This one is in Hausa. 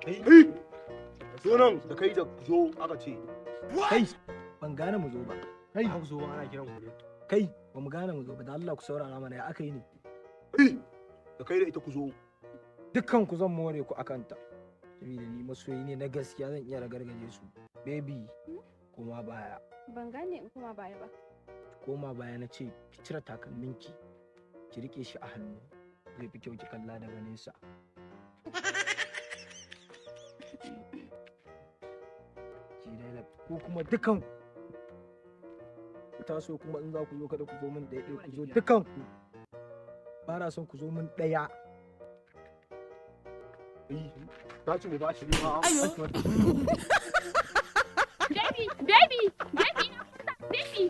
Kai! Zo nan da kai da zo aka ce. Kai, ban gane mu zo ba. Kai, Ku zo, ana kiran ku ne. Kai, ba mu gane mu zo ba. Da Allah ku saurara mana, ya aka yi ne? Kai! Da kai da ita ku zo. Dukkan ku zan more ku akanta. Saboda ni masoyi ne na gaskiya, zan iya ragargaje su. Baby, koma baya. Ban gane in koma baya ba. Koma baya na ce, ki cire takalminki. Ki rike shi a hannu. Zai fi kyau ki kalla daga nesa. Ki daina ko kuma dukan ku taso, kuma in za ku zo kada ku zo min ɗaya ɗaya, ku zo dukan ku. Ba na son ku zo min ɗaya. Kai! Ta ce mu ba shi ne ma. Baby, baby, baby, baby.